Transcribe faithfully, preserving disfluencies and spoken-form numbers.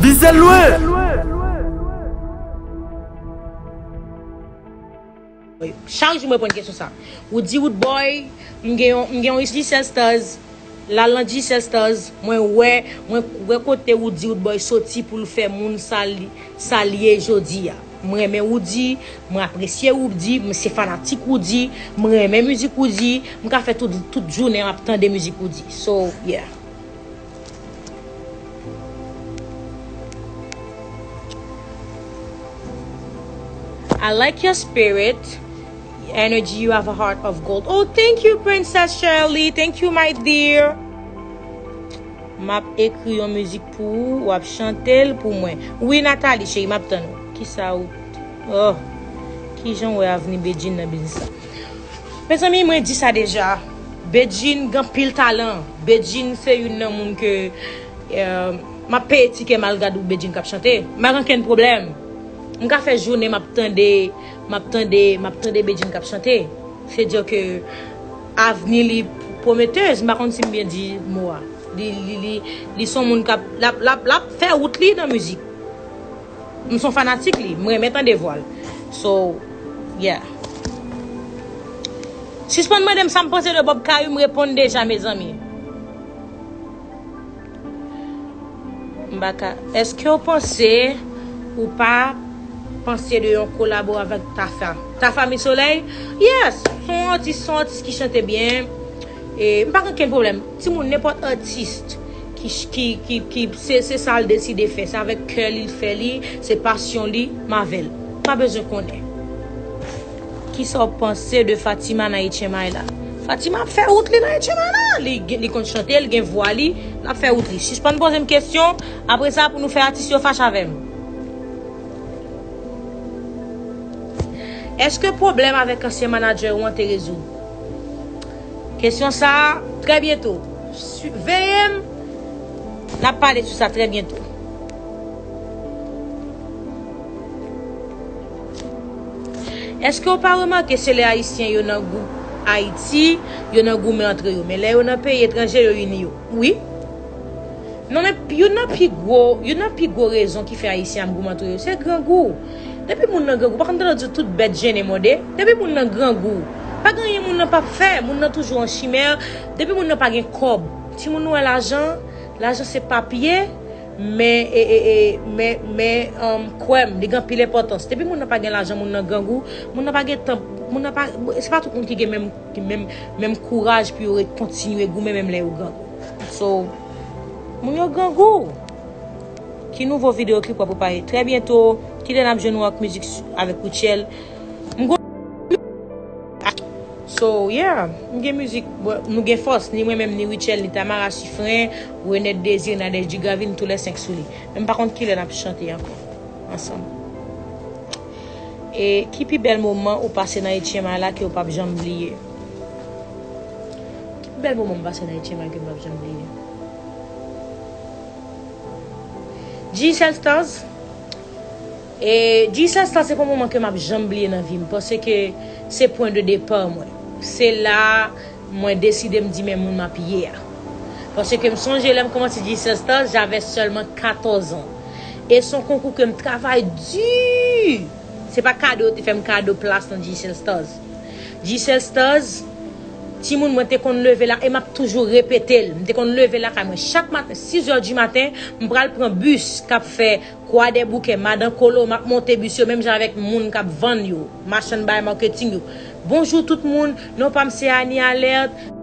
Dizèl lwen. Chak jou mwen reponn kesyon sa. Ou di Roodboy, m gen yon, m gen yon Digicel Stars, l al nan Digicel Stars, mwen wè, mwen wè kote Roody Roodboy soti pou l fè moun sa l, sa l ye jodi a. Mwen renmen Roody, mwen apresye Roody, mwen se fanatik Roody, mwen renmen mizik Roody, mwen ka fè tout, tout jounen m ap tande mizik Roody. So, yeah. I like your spirit, energy, you have a heart of gold. Oh, thank you, Princess Shirley. Thank you, my dear. M ap ekri yon mizik pou ou, w ap chante l pou mwen. Wi, Nathalie, cheri, m ap tann ou. Kisa ou. Oh, kijan w wè avni Bedjine nan biznis la? Mezanmi, mwen di sa deja. Bedjine gen anpil talan. Bedjine se youn nan moun ke, euh, m ap peye tikè m al gade Bedjine k ap chante. M pa gen okenn pwoblèm. M ka fè jounen m ap tande, m ap tande, m ap tande Bedjine k ap chante. Se di ke avni li pwometez, m pa konn si m byen di mo a. Li, li, li, li se yon moun k ap, l ap, l ap, l ap fè wout li nan mizik. M se yon fanatik li, m renmen tande vwa l. So, yeah. Sispann mande m sa m panse de Bob Caillou, m reponn deja, mezanmi. M pa ka. Èske w panse, ou pa panse de yon kolabo avèk Tafa? Tafa Mi Solèy? Yes! Se yon atis, se yon atis ki chante byen. E m pa gen okenn pwoblèm. Timoun, nenpòt atis ki, ki, ki, ki se, se sa l deside fè. Se avèk kè li l fè li, se pasyon li, m avè l. M pa bezwen konnen. Kisa w panse de Fatima nan H M I la? Fatima ap fè wout li nan H M I la. Li, li konn chante, li gen vwa li, l ap fè wout li. Sispann poze m kesyon, apre sa pou nou fè atis yo fache avè m. Èske pwoblèm avèk ansyen manadjè ou an te rezoud? Kesyon sa a, trè byento. Su-, veye m, n ap pale sou sa trè byento. Èske w pa remake se lè Ayisyen yo nan gwoup Ayiti, yo nan goumen antre yo, men lè yo nan peyi etranje, yo ini yo? Wi. Non, men youn nan pi gwo, youn nan pi gwo rezon ki fè Ayisyen ap goumen antre yo, se grangou. Depi moun nan grangou, pa konn tande di tout bèt jennen mòde. Depi moun nan grangou, pa gen anyen moun nan p ap fè. Moun nan toujou an chimè. Depi moun nan pa gen kòb, timoun, nou wè lajan, lajan se papye, men, e, e, e, men, men, um, kwè m, li gen anpil enpòtans. Depi moun nan pa gen lajan, moun nan grangou, moun nan pa gen tan, moun nan pa, se pa tout moun ki gen menm, ki menm, menm kouraj pou yo ret kontinye goumen menm lè yo grangou. So, moun yo grangou. Ki nouvo videyo klip w ap prepare trè byento? Ki lè n ap jwenn ou ak mizik s-, avèk Rutshelle? M gon-, so, yeah, m gen mizik, bon, nou gen fòs, ni mwen menm, ni Rutshelle, ni Tamara Suffren, Renette Désir, Nadège Dugarvin, toulèsenk sou li. Men m pa konn ki lè n ap chante ankò, ansanm. E ki pi bèl moman ou pase nan H M I la ke w p ap janm bliye? Ki pi bèl moman m pase nan H M I ke m p ap janm bliye? Digicel Stars. E Digicel Stars se pa yon moman ke m ap janm bliye nan vi m, paske se pwen de depa mwen. Se la mwen deside m di men moun m ap ye a. Paske m sonje lè m kòmanse Digicel Stars, j'avais seulement quatorze ans. E se yon konkou ke m travay di. Se pa kado yo te fè m kado plas nan Digicel Stars. Digicel Stars, timoun, mwen te konn leve la, e m ap toujou repete l. M te konn leve lakay mwen chak maten, sis è di maten, m pral pran bis k ap fè Kwadèboukè, Madan Kolo, m ap monte bis yo, menm jan avèk moun k ap vann yo, machann bay marketing yo. Bonjou tout moun, non pa m se Annie Alerte.